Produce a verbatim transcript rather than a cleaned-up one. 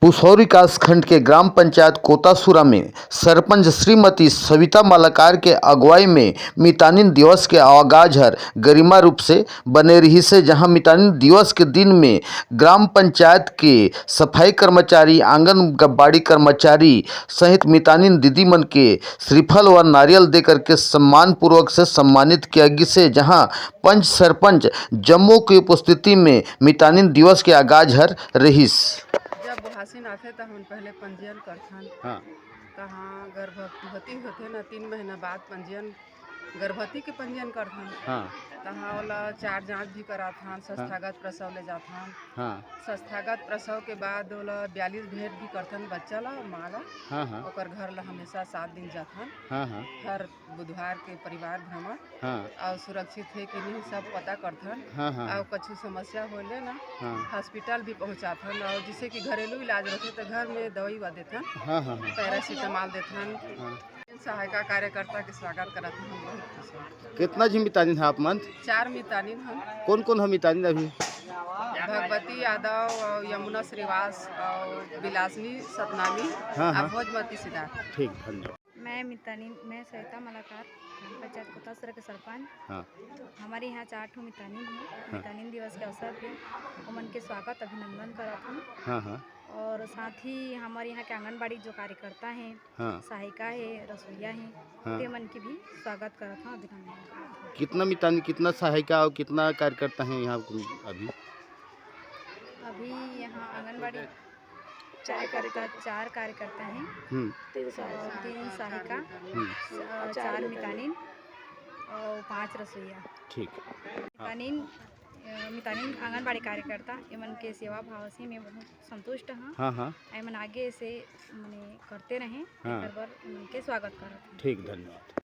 पुसौर विकास खंड के ग्राम पंचायत कोतासुरा में सरपंच श्रीमती सविता मालाकार के अगुवाई में मितानिन दिवस के आगाज हर गरिमा रूप से बने रहिस हे, जहां मितानिन दिवस के दिन में ग्राम पंचायत के सफाई कर्मचारी, आंगनबाड़ी कर्मचारी सहित मितानिन दीदी मन के श्रीफल व नारियल दे करके सम्मान पूर्वक से सम्मानित किया गिस हे, जहां पंच सरपंच जम्मो के उपस्थिति में मितानिन दिवस के आगाज हर रहिस। जब बोहासिन आथे, त हमन पहले पंजीयन करथन। हाँ। तहाँ गर्भवती होथे न, तीन महीना बाद पंजीयन, गर्भवती के पंजीयन करथन। हाँ। तहाँ ओला चार जांच भी कराथन, हाँ। संस्थागत प्रसव ले जाथन। हाँ। संस्थागत प्रसव के बाद ओला बयालीस भेंट भी करथन, बच्चा ला, माँ ला। हाँ, हाँ। ओकर घर ला हमेशा सात दिन जाथन। हाँ, हाँ। हर बुधवार के परिवार भ्रमण। हाँ। अउ सुरक्षित हे कि नहीं, सब पता करथन। हाँ, हाँ, अउ हाँ। कछु समस्या होले ना, हाँ। हॉस्पिटल भी पहुँचाथन, अउ जैसे कि घरेलू इलाज रहिथे, त घर में दवाई वा देथन। हाँ, हाँ, हाँ। पैरासिटामोल देथन। हाँ। सहायिका कार्यकर्ता के स्वागत करत हन, बहुत खुश हन। कितना झिन मितानिन हा आप मन? चार मितानिन हन। कौन कौन हा मितानिन अभी? भगवती यादव, अउ यमुना श्रीवास, अउ बिलासनी सतनामी, हाँ, अउ हाँ। भोजमती सिद्धार्थ। ठीक, धन्यवाद। मैं मितानिन, मैं सविता मालाकार, ग्राम पंचायत कोतासुरा के सरपंच। हाँ। हमारे यहाँ चार ठो मितानिन हे। हाँ। मितानिन दिवस के अवसर पे ओमन के स्वागत, अभिनंदन करत हूँ। हाँ, हाँ। और साथ ही हमारे यहाँ के आंगनबाड़ी जो कार्यकर्ता हैं, हाँ। सहायिका है, रसोईया हैं, हाँ। ते मन के भी स्वागत करत हूँ, अभिनंदन करत हूँ। कितना मितानिन, कितना सहायिका और कितना कार्यकर्ता हैं यहाँ अभी? अभी यहाँ आंगनबाड़ी चार कार्यकर्ता, चार कार्यकर्ता हैं। हम्म। तीन सहायिका। और तीन सहायिका, हम्म। अ, चार मितानिन और पांच रसोईया। ठीक। हाँ। मितानिन, अ, मितानिन आंगनबाड़ी कार्यकर्ता, एमन के सेवा भाव से मैं बहुत संतुष्ट हूँ। हाँ, हाँ। एमन आगे से मने करते रहें, हाँ। एकर बर एमन के स्वागत करत हूँ। ठीक, धन्यवाद।